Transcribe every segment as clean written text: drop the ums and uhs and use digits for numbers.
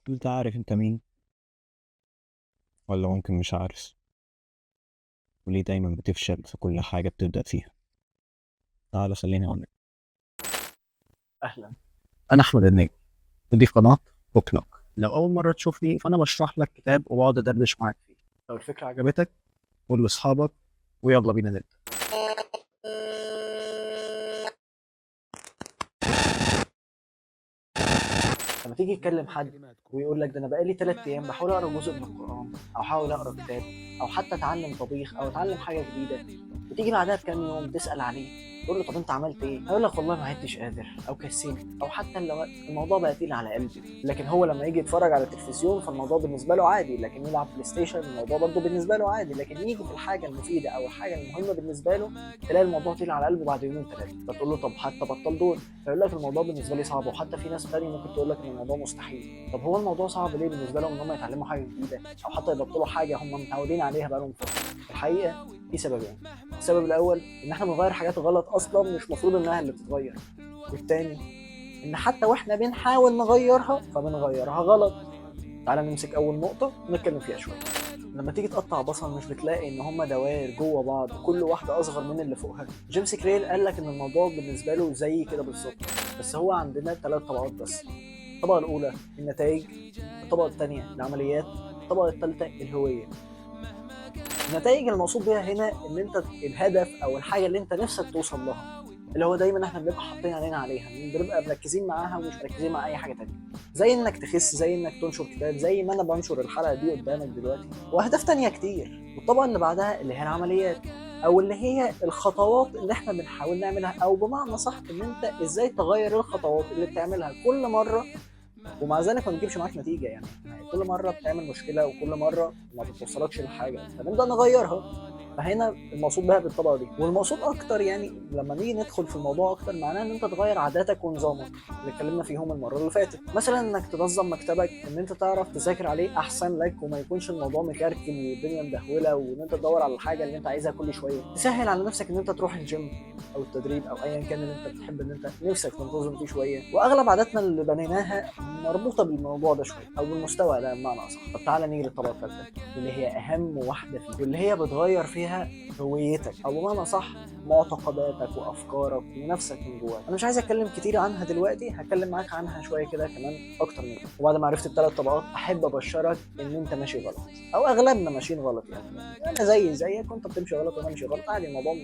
أنت عارف أنت مين؟ ولا ممكن مش عارف؟ وليه دايما بتفشل في كل حاجة بتبدأ فيها؟ تعال خليني أقولك. أهلا، أنا أحمد النجم ودي في قناة بوك نوك. لو أول مرة تشوفني فأنا بشرح لك كتاب وبقعد أدردش معاك فيه. لو الفكرة عجبتك قول لأصحابك ويلا بينا نبدأ. لما تيجي تكلم حد ويقول لك ده انا بقالي 3 ايام بحاول اقرا جزء من القران، او احاول اقرا كتاب، او حتى اتعلم طبيخ، او اتعلم حاجة جديدة، وتيجي بعدها بكام يوم تسال عليه تقول له طب انت عملت ايه؟ هيقول لك والله ما عدتش قادر، او كسلت، او حتى لو الموضوع بقى تقيل على قلبي. لكن هو لما يجي يتفرج على التلفزيون فالموضوع بالنسبة له عادي، لكن يلعب بلاي ستيشن الموضوع برضه بالنسبة له عادي، لكن يجي في الحاجة المفيدة او الحاجة المهمة بالنسبة له تلاقي الموضوع تقيل على قلبه بعد يومين ثلاثة. فتقول له طب حتى بطل دول، فيقول لك الموضوع بالنسبة لي صعب. وحتى في ناس ثانية ممكن تقول لك ان الموضوع مستحيل. طب هو الموضوع صعب ليه بالنسبة لهم ان هم يتعلموا حاجة جديدة او حتى يبطلوا حاجة هم متعودين عليها بقالهم فترة؟ الحقيقة في سببين. السبب الاول ان احنا بنغير حاجات غلط اصلا مش مفروض انها اللي بتتغير، والتاني ان حتى واحنا بنحاول نغيرها فبنغيرها غلط. تعالى نمسك اول نقطة ونتكلم فيها شوية. لما تيجي تقطع بصل مش بتلاقي ان هما دوائر جوه بعض كل واحدة اصغر من اللي فوقها. جيمس كلير قال لك ان الموضوع بالنسبة له زي كده بالظبط، بس هو عندنا 3 طبقات بس. الطبقة الاولى النتائج، الطبقة الثانية العمليات، الطبقة الثالثة الهوية. النتائج المقصود بيها هنا ان انت الهدف او الحاجة اللي انت نفسك توصل لها، اللي هو دايما احنا بنبقى حاطين عينينا عليها، بنبقى مركزين معاها ومش مركزين مع اي حاجة تانية، زي انك تخس، زي انك تنشر كتاب، زي ما انا بنشر الحلقة دي قدامك دلوقتي، واهداف تانية كتير. والطبقة اللي بعدها اللي هي العمليات، او اللي هي الخطوات اللي احنا بنحاول نعملها، او بمعنى صح ان انت ازاي تغير الخطوات اللي بتعملها كل مرة ومع ذلك ما بتجيبش معاك نتيجة. يعني كل مرة بتعمل مشكلة وكل مرة ما بتوصلكش لحاجة، فنبدا نغيرها. فهنا المقصود بها بالطبقه دي. والمقصود اكتر يعني لما نيجي ندخل في الموضوع اكتر معناه ان انت تغير عاداتك ونظامك اللي اتكلمنا فيهم المرة اللي فاتت. مثلا انك تنظم مكتبك، ان انت تعرف تذاكر عليه احسن لك وما يكونش الموضوع مكركب والدنيا مدهوله، وان انت تدور على الحاجة اللي انت عايزها كل شوية. تسهل على نفسك ان انت تروح الجيم او التدريب او ايا كان اللي انت بتحب ان انت نفسك تنتظم فيه شوية. واغلب عاداتنا اللي بنيناها مربوطة بالموضوع ده شوية او بالمستوى ده بمعنى اصح. طب تعالى نيجي للطبقة الثالثة واللي هي اهم واحدة فيه، واللي هي بتغير فيها هويتك او بمعنى صح معتقداتك وافكارك ونفسك من جواك. انا مش عايز اتكلم كتير عنها دلوقتي، هتكلم معاك عنها شوية كده كمان اكتر من كده. وبعد ما عرفت ال3 طبقات احب ابشرك ان انت ماشي غلط، او اغلبنا ماشيين غلط. يعني انا زي زيك وانت بتمشي غلط وانا ماشي غلط، عادي، الموضوع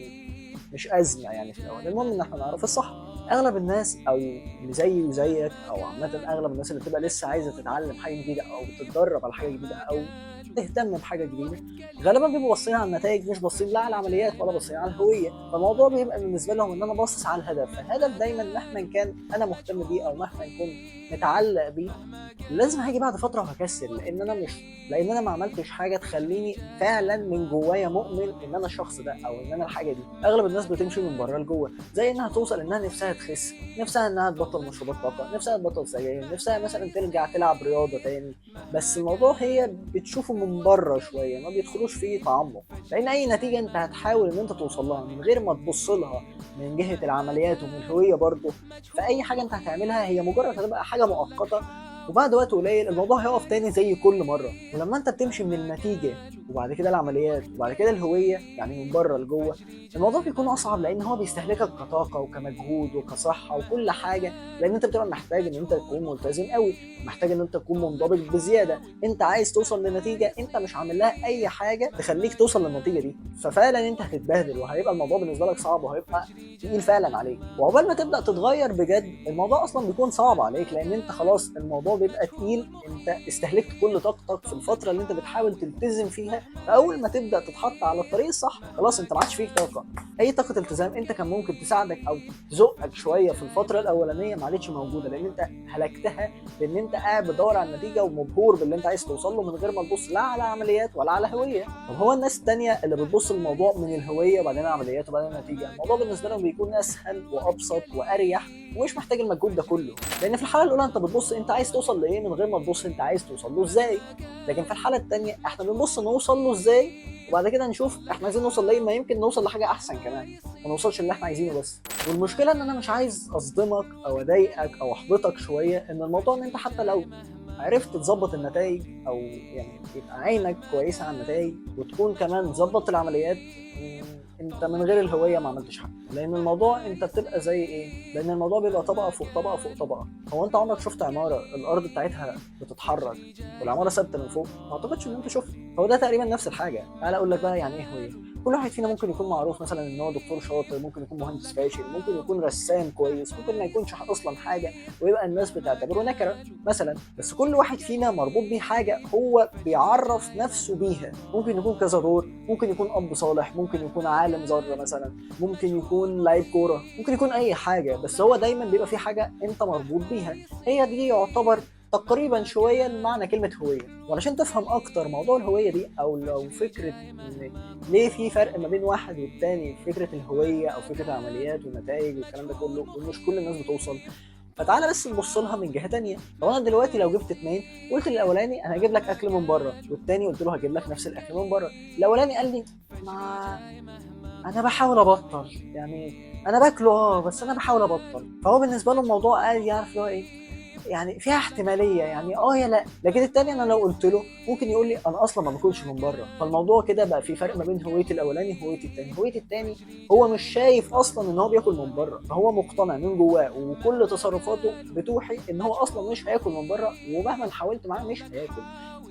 مش ازمة يعني في الاول. المهم ان احنا نعرف الصح. اغلب الناس او اللي زيي وزيك او عامة اغلب الناس اللي بتبقى لسه عايزه تتعلم حاجة جديدة او بتتدرب على حاجة جديدة او تهتم بحاجة جديدة، غالبا بيبقوا باصين على النتائج، مش باصين لا على العمليات ولا باصين على الهوية. فالموضوع بيبقى بالنسبة لهم ان انا باصص على الهدف. فالهدف دايما مهما كان انا مهتم بيه او مهما كنت متعلق بيه لازم هاجي بعد فترة وهكسل، لان انا ما عملتش حاجة تخليني فعلا من جوايا مؤمن ان انا الشخص ده او ان انا الحاجة دي. اغلب الناس بتمشي من بره لجوه، زي انها توصل انها نفسها تخس، نفسها انها تبطل مشروبات طاقة، نفسها تبطل سجاير، نفسها مثلا ترجع تلعب رياضة تاني، بس الموضوع هي بتشوفه من بره شوية، ما بيدخلوش فيه تعمق. لان اي نتيجة انت هتحاول ان انت توصل لها من غير ما تبص لها من جهة العمليات ومن الهوية برضه، فاي حاجة انت هتعملها هي مجرد هتبقى حاجة مؤقتة، وبعد وقت قليل الموضوع هيقف تاني زي كل مرة. ولما انت بتمشي من النتيجة وبعد كده العمليات وبعد كده الهوية، يعني من بره لجوه، الموضوع بيكون اصعب، لان هو بيستهلكك كطاقه وكمجهود وكصحه وكل حاجة، لان انت بتبقى محتاج ان انت تكون ملتزم قوي، محتاج ان انت تكون منضبط بزيادة. انت عايز توصل لنتيجة انت مش عامل لها اي حاجة تخليك توصل للنتيجة دي، ففعلا انت هتتبهدل وهيبقى الموضوع بالنسبة لك صعب وهيبقى تقيل فعلا عليك. وعقبال ما تبدا تتغير بجد الموضوع اصلا بيكون صعب عليك، لان انت خلاص الموضوع بيبقى تقيل، انت استهلكت كل طاقتك في الفترة اللي انت بتحاول تلتزم فيها. فاول ما تبدا تتحط على الطريق الصح خلاص انت ما عادش فيك طاقة، اي طاقة التزام انت كان ممكن تساعدك او تزقك شوية في الفترة الاولانية ما عادتش موجودة، لان انت هلكتها، لان انت قاعد بتدور على النتيجة ومبهور باللي انت عايز توصل له من غير ما تبص لا على عمليات ولا على هوية. طب هو الناس الثانية اللي بتبص الموضوع من الهوية وبعدين العمليات وبعدين النتيجة، الموضوع بالنسبة لهم بيكون اسهل وابسط واريح ومش محتاج المجهود ده كله، لان في الحالة الاولى انت بتبص انت عايز توصل لايه من غير ما تبص انت عايز توصل له ازاي، لكن في الحالة الثانية احنا بنبص نوصل له ازاي وبعد كده نشوف احنا عايزين نوصل لايه، ما يمكن نوصل لحاجة احسن كمان، ما نوصلش اللي احنا عايزينه بس. والمشكلة ان انا مش عايز اصدمك او اضايقك او احبطك شوية، ان الموضوع ان انت حتى لو عرفت تظبط النتائج، او يعني يبقى عينك كويسة على النتائج، وتكون كمان ظبطت العمليات، انت من غير الهوية ما عملتش حاجة. لان الموضوع انت بتبقى زي ايه؟ لان الموضوع بيبقى طبقه فوق طبقه فوق طبقه. هو انت عمرك شفت عمارة الارض بتاعتها بتتحرك والعماره ثابتة من فوق؟ ما اعتقدش ان انت شفت. هو ده تقريبا نفس الحاجة. تعال اقول لك بقى يعني ايه هوية. كل واحد فينا ممكن يكون معروف مثلا ان هو دكتور شاطر، ممكن يكون مهندس فاشل، ممكن يكون رسام كويس، ممكن ما يكونش اصلا حاجة ويبقى الناس بتعتبره نكره مثلا. بس كل واحد فينا مربوط بيه حاجة هو بيعرف نفسه بيها. ممكن يكون كذا دور، ممكن يكون اب صالح، ممكن يكون عالم ذره مثلا، ممكن يكون لعيب كورة، ممكن يكون اي حاجة، بس هو دايما بيبقى في حاجة انت مربوط بيها. هي دي يعتبر تقريبا شوية معنى كلمة هوية. وعلشان تفهم اكتر موضوع الهوية دي، او لو فكرة ان ليه في فرق ما بين واحد والتاني في فكرة الهوية او فكرة العمليات والنتائج والكلام ده كله، ومش كل الناس بتوصل، فتعالى بس نبص لها من جهة تانية. لو انا دلوقتي لو جبت اتنين، قلت للاولاني انا هجيب لك اكل من بره، والتاني قلت له هجيب لك نفس الاكل من بره، الاولاني قال لي ما انا بحاول ابطل، يعني انا باكله بس انا بحاول ابطل. فهو بالنسبة له الموضوع قال يعرف اللي هو ايه، يعني فيها احتمالية، يعني يا لا. لكن التاني انا لو قلت له ممكن يقول لي انا اصلا ما باكلش من بره. فالموضوع كده بقى في فرق ما بين هوية الاولاني وهويه التاني. هوية التاني هو مش شايف اصلا ان هو بياكل من بره، فهو مقتنع من جواه وكل تصرفاته بتوحي ان هو اصلا مش هياكل من بره، ومهما حاولت معاه مش هياكل.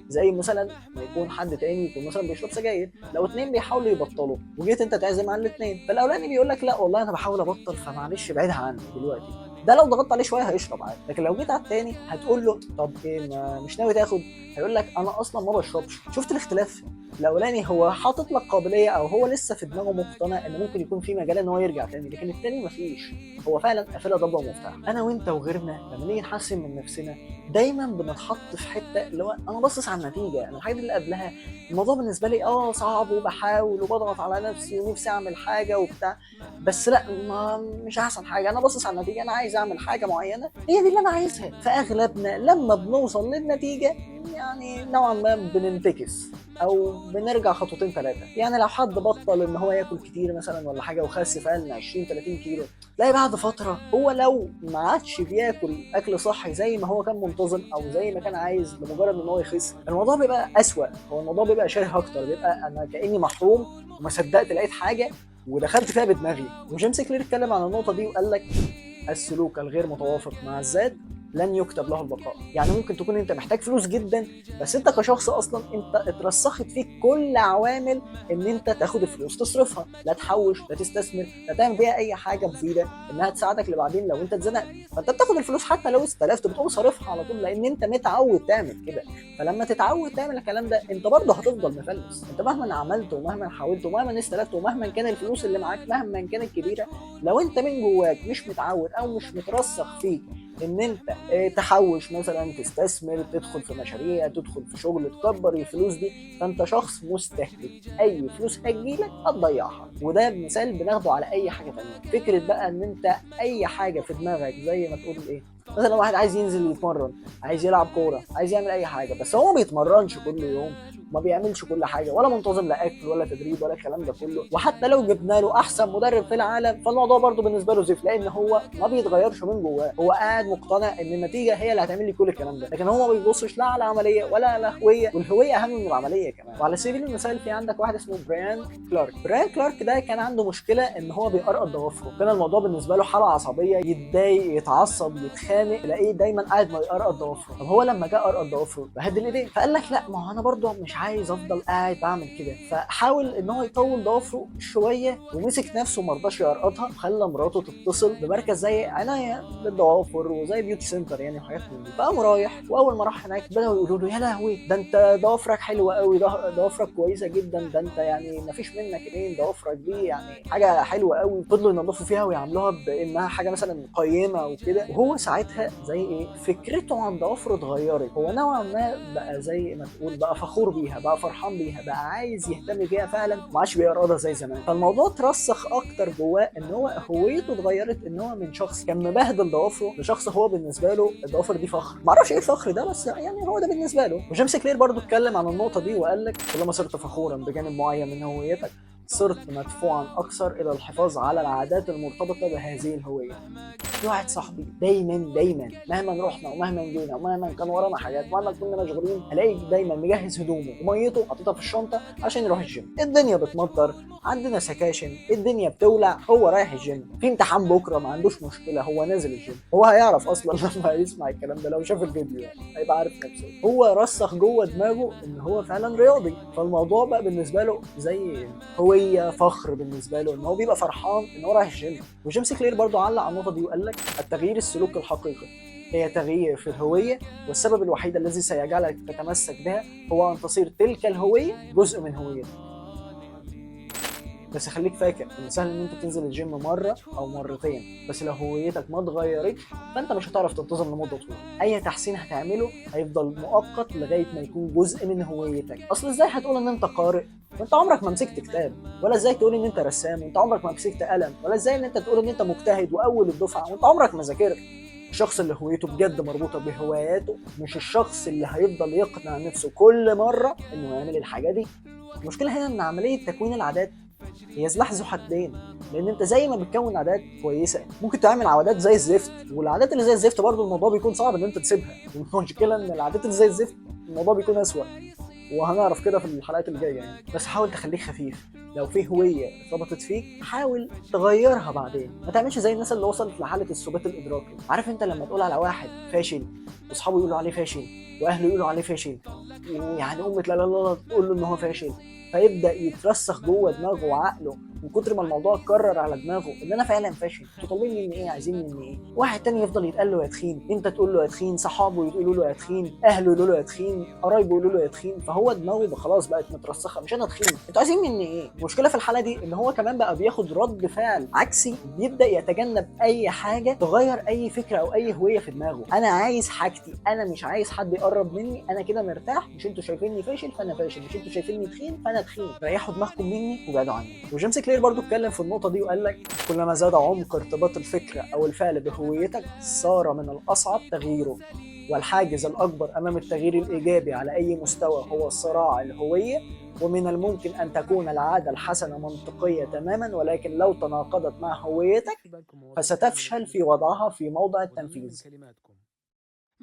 زي مثلا ما يكون حد تاني يكون مثلا بيشرب سجاير، لو اتنين بيحاولوا يبطلوا وجيت انت تعزم على الاتنين، فالاولاني بيقول لك لا والله انا بحاول ابطل فمعلش ابعدها عني دلوقتي، ده لو ضغطت عليه شوية هيشرب عادي. لكن لو جيت على التاني هتقول له طب ايه ما مش ناوي تاخد، هيقول لك انا اصلا ما بشربش. شفت الاختلاف؟ الاولاني هو حاطط لك قابلية، او هو لسه في دماغه مقتنع ان ممكن يكون في مجال ان هو يرجع تاني، لكن التاني مفيش، هو فعلا قافلها ضبه ومفتاح. انا وانت وغيرنا لما نيجي نحسن من نفسنا دايما بنتحط في حتة اللي هو انا باصص على النتيجة، انا الحاجات اللي قبلها الموضوع بالنسبة لي صعب وبحاول وبضغط على نفسي ونفسي اعمل حاجة وبتاع، بس لا ما مش احسن حاجة، انا باصص على النتيجة، انا عايز اعمل حاجة معينة هي دي اللي انا عايزها. فاغلبنا لما بنوصل للنتيجة يعني نوعا ما بننتكس او بنرجع خطوتين ثلاثة. يعني لو حد بطل ان هو ياكل كتير مثلا ولا حاجة وخس فعلا 20 30 كيلو، تلاقي بعد فترة هو لو ما عادش بياكل اكل صحي زي ما هو كان منتظم او زي ما كان عايز لمجرد ان هو يخس، الموضوع بيبقى اسوأ، هو الموضوع بيبقى شره اكتر، بيبقى انا كاني محروم وما صدقت لقيت حاجة ودخلت فيها بدماغي. وجيمس كلير اتكلم عن النقطة دي وقال لك السلوك الغير متوافق مع الذات لن يكتب له البقاء. يعني ممكن تكون انت محتاج فلوس جدا، بس انت كشخص اصلا انت اترسخت فيك كل عوامل ان انت تاخد الفلوس تصرفها، لا تحوش، لا تستثمر، لا تعمل بيها اي حاجة مفيدة انها تساعدك لبعدين لو انت اتزنقت. فانت بتاخد الفلوس حتى لو استلفت بتقوم صارفها على طول، لان انت متعود تعمل كده. فلما تتعود تعمل الكلام ده انت برضه هتفضل مفلس، انت مهما عملت ومهما حاولت ومهما استلفت ومهما كان الفلوس اللي معاك مهما كانت كبيرة، لو انت من جواك مش متعود او مش مترسخ فيك ان انت تحوش مثلا، تستثمر، تدخل في مشاريع، تدخل في شغل، تكبر الفلوس دي، فانت شخص مستهلك، اي فلوس هتجيلك هتضيعها. وده مثال بناخده على اي حاجة ثانية. فكرة بقى ان انت اي حاجة في دماغك زي ما تقول ايه، مثلا واحد عايز ينزل يتمرن، عايز يلعب كورة، عايز يعمل اي حاجة، بس هو ما بيتمرنش كل يوم، ما بيعملش كل حاجة، ولا منتظم لا اكل ولا تدريب ولا الكلام ده كله. وحتى لو جبنا له احسن مدرب في العالم فالموضوع برده بالنسبة له زفت، لان هو ما بيتغيرش من جواه، هو قاعد مقتنع ان النتيجة هي اللي هتعمل لي كل الكلام ده، لكن هو ما بيبصش لا على العملية ولا على الهوية، والهوية اهم من العملية كمان. وعلى سبيل المثال في عندك واحد اسمه بريان كلارك. بريان كلارك ده كان عنده مشكلة ان هو بيقرقط ضوافره، كان الموضوع بالنسبة له حاله عصبية، يتضايق، يتعصب، يتخانق، تلاقيه دايما قاعد ما يقرقط ضوافره. طب هو لما جه قرقط ضوافره بهدل ايديه، فقال لك لا ما هو انا برده مش عايز افضل قاعد بعمل كده، فحاول ان هو يطول ضوافره شوية ومسك نفسه وما رضاش يقرقطها، وخلى مراته تتصل بمركز زي عناية بالضوافر وزي beauty center يعني وحاجات من دي. فقام رايح، واول ما راح هناك بداوا يقولوا له يا لهوي ده انت ضوافرك حلوة قوي، ضوافرك كويسة جدا، ده انت يعني ما فيش منك اتنين، ضوافرك دي يعني حاجة حلوة قوي. فضلوا ينظفوا فيها ويعملوها بانها حاجة مثلا قيمة وكده. وهو ساعتها زي ايه فكرته عن ضوافره اتغيرت، هو نوعا ما بقى زي ما تقول بقى فخور بيها، بقى فرحان بيها، بقى عايز يهتم بيها فعلا، ما عادش بيقرضها زي زمان. فالموضوع اترسخ اكتر جواه ان هو هويته اتغيرت، ان هو من شخص كان مبهدل ضوافره لشخص هو بالنسبة له الضوافر دي فخر. ما اعرفش ايه الفخر ده، بس يعني هو ده بالنسبة له. وجيمس كلير برضو اتكلم عن النقطة دي وقال لك كلما صرت فخورا بجانب معين من هويتك صرت مدفوعا اكثر الى الحفاظ على العادات المرتبطة بهذه الهوية. في واحد صاحبي دايما دايما مهما رحنا ومهما جينا ومهما كان ورانا حاجات ومهما كنا مشغولين، الاقيه دايما مجهز هدومه وميتة حاططها في الشنطة عشان يروح الجيم. الدنيا بتمطر، عندنا سكاشن، الدنيا بتولع، هو رايح الجيم. في امتحان بكره ما عندوش مشكلة، هو نازل الجيم. هو هيعرف اصلا لما يسمع الكلام ده، لو شاف الفيديو يعني هيبقى عارف نفسه. هو رسخ جوه دماغه ان هو فعلا رياضي، فالموضوع بقى بالنسبة له زي هوية، فخر بالنسبة له ان هو بيبقى فرحان ان هو رايح الجيم. وجيمس كلير برضو علق على النقطة دي وقال لك التغيير السلوكي الحقيقي هي تغيير في الهوية، والسبب الوحيد الذي سيجعلك تتمسك بها هو أن تصير تلك الهوية جزء من هويتك. بس خليك فاكر ان سهل ان انت تنزل الجيم مرة او مرتين، بس لو هويتك ما اتغيرتش فانت مش هتعرف تنتظم لمدة طويلة. اي تحسين هتعمله هيفضل مؤقت لغاية ما يكون جزء من هويتك. اصل ازاي هتقول ان انت قارئ وانت عمرك ما مسكت كتاب؟ ولا ازاي تقول ان انت رسام وانت عمرك ما مسكت قلم؟ ولا ازاي ان انت تقول ان انت مجتهد واول الدفعة وانت عمرك ما ذاكرت؟ الشخص اللي هويته بجد مربوطة بهواياته مش الشخص اللي هيفضل يقنع نفسه كل مرة انه يعمل الحاجة دي. المشكلة هنا ان عملية تكوين العادات هي سلاح ذو حدين، لان انت زي ما بتكون عادات كويسة ممكن تعمل عادات زي الزفت، والعادات اللي زي الزفت برضو الموضوع بيكون صعب ان انت تسيبها. المشكلة ان العادات اللي زي الزفت الموضوع بيكون اسوأ، وهنعرف كده في الحلقات الجاية يعني. بس حاول تخليك خفيف، لو في هوية اتربطت فيك حاول تغيرها بعدين، ما تعملش زي الناس اللي وصلت لحاله الثبات الادراكي. عارف انت لما تقول على واحد فاشل واصحابه يقولوا عليه فاشل واهله يقولوا عليه فاشل، ويعني امه لا لا لا تقول له ان هو فاشل، فيبدا يترسخ جوه دماغه وعقله من كتر ما الموضوع اتكرر على دماغه ان انا فعلا فاشل، انتوا طالبين مني ايه؟ عايزين مني ايه؟ واحد تاني يفضل يتقال له يا تخين، انت تقول له يا تخين، صحابه يقولوا له يا تخين، اهله يقولوا له يا تخين، قرايبه يقولوا له يا تخين، فهو دماغه خلاص بقت مترسخه، مش انا تخين، انتوا عايزين مني ايه؟ المشكلة في الحالة دي ان هو كمان بقى بياخد رد فعل عكسي، بيبدا يتجنب اي حاجة تغير اي فكرة او اي هوية في دماغه. انا عايز حاجتي، انا مش عايز حد يقرب مني، انا كده مرتاح، مش انتوا شايفيني فاشل فانا فاشل، مش انتوا شايفيني تخين فانا تخين، ريحوا دماغكم مني وابعدوا عني. وجيمس كلير برضو اتكلم في النقطة دي وقال لك كلما زاد عمق ارتباط الفكرة او الفعل بهويتك صار من الاصعب تغييره، والحاجز الاكبر امام التغيير الايجابي على اي مستوى هو صراع الهوية. ومن الممكن ان تكون العادة الحسنة منطقية تماما، ولكن لو تناقضت مع هويتك فستفشل في وضعها في موضع التنفيذ.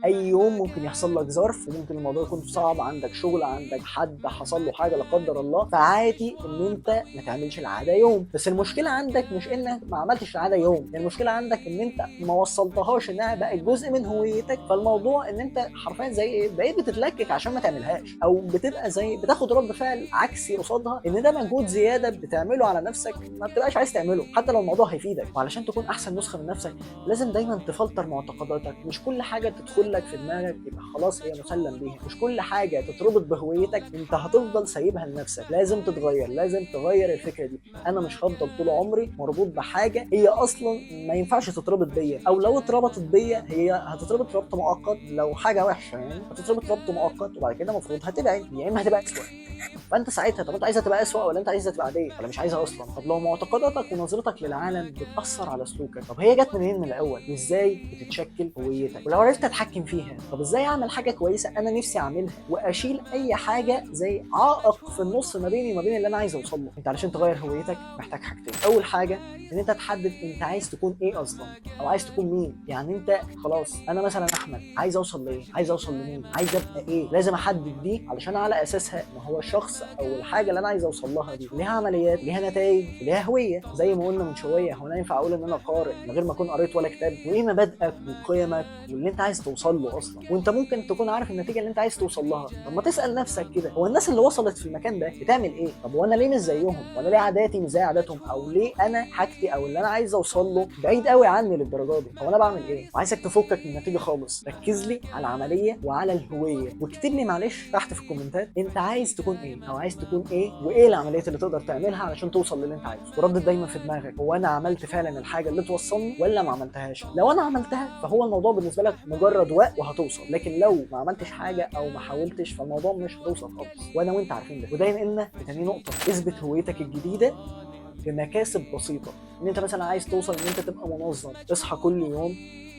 اي يوم ممكن يحصل لك ظرف وممكن الموضوع يكون صعب، عندك شغل، عندك حد حصل له حاجة لا قدر الله، فعادي ان انت ما تعملش العادة يوم. بس المشكلة عندك مش انك ما عملتش العادة يوم، المشكلة عندك ان انت ما وصلتهاش انها بقت جزء من هويتك. فالموضوع ان انت حرفيا زي ايه، بقيت بتتلكك عشان ما تعملهاش، او بتبقى زي بتاخد رد فعل عكسي قصادها، ان ده مجهود زيادة بتعمله على نفسك ما بتبقاش عايز تعمله حتى لو الموضوع هيفيدك. وعلشان تكون احسن نسخه من نفسك لازم دايما تفلتر معتقداتك، مش كل حاجة تدخل لك في دماغك يبقى خلاص هي مسلم بيها، مش كل حاجة تتربط بهويتك انت هتفضل سايبها لنفسك، لازم تتغير، لازم تغير الفكرة دي. انا مش هفضل طول عمري مربوط بحاجة هي اصلا ما ينفعش تتربط بيا، او لو اتربطت بيا هي هتتربط ربط مؤقت، لو حاجة وحشة يعني هتتربط ربط مؤقت وبعد كده المفروض هتبعد، يا اما هتبقى اسوء. فانت ساعتها طب انت عايزها تبقى اسوء ولا انت عايزها تبقى عادية ولا مش عايزها اصلا؟ طب لو معتقداتك ونظرتك للعالم بتاثر على سلوكك، طب هي جت منين من الاول وازاي بتتشكل هويتك؟ ولو عرفت اتحكم فيها، طب ازاي اعمل حاجة كويسة انا نفسي اعملها واشيل اي حاجة زي عائق في النص ما بيني وما بين اللي انا عايز اوصل له؟ انت علشان تغير هويتك محتاج حاجتين. اول حاجة ان انت تحدد انت عايز تكون ايه اصلا، او عايز تكون مين. يعني انت خلاص انا مثلا احمد، عايز اوصل لايه؟ عايز اوصل لمين؟ عايز ابقى ايه؟ لازم احدد دي علشان على اساسها ما هو الشخص او الحاجة اللي انا عايز اوصل لها دي ليها عمليات، ليها نتائج، ليها هوية. زي ما قلنا من شوية، هو انا ينفع اقول ان انا قارئ من غير ما اكون قريت ولا كتاب؟ وايه مبادئك وقيمك واللي انت عايز توصل له اصلا؟ وانت ممكن تكون عارف النتيجة اللي انت عايز توصل لها، طب ما تسال نفسك كده، هو الناس اللي وصلت في المكان ده بتعمل ايه؟ طب وانا ليه مش زيهم؟ وانا ليه عاداتي مش زي عاداتهم؟ او ليه انا حاجتي او اللي انا عايز اوصل له بعيد قوي عني للدرجة دي؟ هو انا بعمل ايه؟ وعايزك تفكك من النتيجة خالص، ركز لي على العملية وعلى الهوية، واكتب لي معلش تحت في الكومنتات انت عايز تكون ايه، او عايز تكون ايه، وايه العمليات اللي تقدر تعملها علشان توصل للي انت عايزه. وردد دايما في دماغك، هو انا عملت فعلا الحاجة اللي توصلني ولا ما عملتهاش؟ لو انا عملتها فهو الموضوع بالنسبة لك مجرد وقت وهتوصل، لكن لو ما عملتش حاجة او ما حاولتش فالموضوع مش هتوصل خالص، وانا وانت عارفين ده. وده ينقلنا لتاني نقطة، اثبت هويتك الجديدة بمكاسب بسيطة. ان انت مثلا عايز توصل ان انت تبقى منظم، اصحى كل يوم،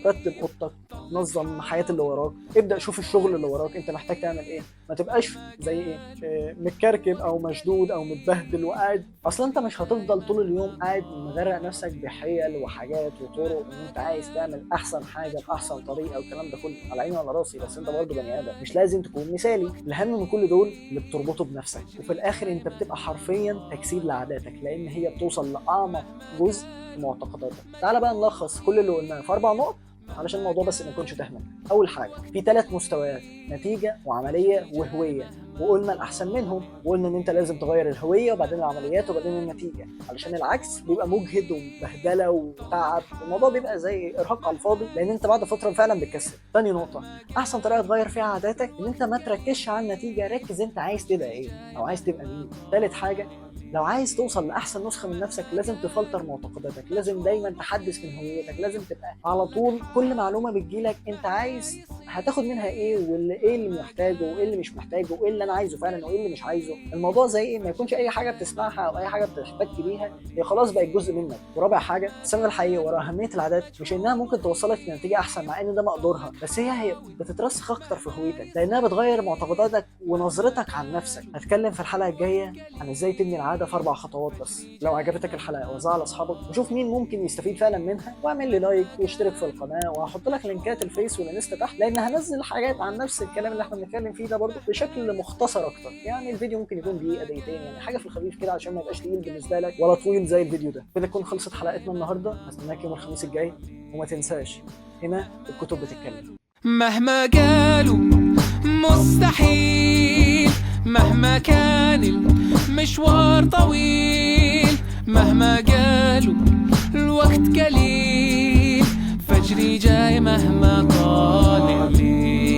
رتب اوضتك، نظم حياة اللي وراك، ابدا شوف الشغل اللي وراك انت محتاج تعمل ايه. ما تبقاش زي ايه متكركب او مشدود او متبهدل وقاعد، اصلا انت مش هتفضل طول اليوم قاعد مغرق نفسك بحيل وحاجات وطرق ان انت عايز تعمل احسن حاجة باحسن طريقه والكلام ده كله، على عيني وعلى راسي، بس انت برضه بني ادم، مش لازم تكون مثالي. الاهم من كل دول اللي بتربطه بنفسك، وفي الاخر انت بتبقى حرفيا تجسيد لعاداتك، لان هي بتوصل لاعمق جزء في معتقداتك. تعال بقى نلخص كل اللي قلناه في 4 نقط علشان الموضوع بس ما يكونش تهمل. اول حاجة، في 3 مستويات: نتيجة وعملية وهويه، وقلنا الاحسن منهم، وقلنا ان انت لازم تغير الهوية وبعدين العمليات وبعدين النتيجة، علشان العكس بيبقى مجهد ومبهدله وتعب، الموضوع بيبقى زي ارهاق على الفاضي، لان انت بعد فترة فعلا بتكسل. تاني نقطة، احسن طريقه تغير فيها عاداتك ان انت ما تركزش على النتيجة، ركز انت عايز تبقى ايه او عايز تبقى مين. تالت حاجة، لو عايز توصل لاحسن نسخه من نفسك لازم تفلتر معتقداتك، لازم دايما تحدث من هويتك، لازم تبقى على طول كل معلومة بتجيلك انت عايز هتاخد منها ايه، واللي ايه اللي محتاجه وايه اللي مش محتاجه، وايه اللي انا عايزه فعلا وايه اللي مش عايزه. الموضوع زي ايه، ما يكونش اي حاجة بتسمعها او اي حاجة بتحتك بيها هي خلاص بقت جزء منك. ورابع حاجة، السبب الحقيقي ورا اهمية العادات مش انها ممكن توصلك لنتيجة احسن، مع ان ده مقدورها، بس هي بتترسخ اكتر في هويتك، لانها بتغير معتقداتك ونظرتك عن نفسك. هتكلم في الحلقة الجاية عن ازاي تبني العادة في 4 خطوات بس. لو عجبتك الحلقة وزعها لاصحابك وشوف مين ممكن يستفيد فعلا منها، واعمل لي like واشترك في القناة، وهحط لك لينكات الفيس والانستا تحت، لان هنزل حاجات عن نفس الكلام اللي احنا بنتكلم فيه ده برضه بشكل مختصر اكتر. يعني الفيديو ممكن يكون دقيقة دقيقتين، يعني حاجة في الخفيف كده عشان ما يبقاش تقيل بالنسبة لك ولا طويل زي الفيديو ده. كده تكون خلصت حلقتنا النهارده، هستناك يوم الخميس الجاي، وما تنساش هنا الكتب بتتكلم. مهما قالوا مستحيل، مهما كان المشوار طويل، مهما قالوا الوقت قليل، فجري جاي مهما طال الليل.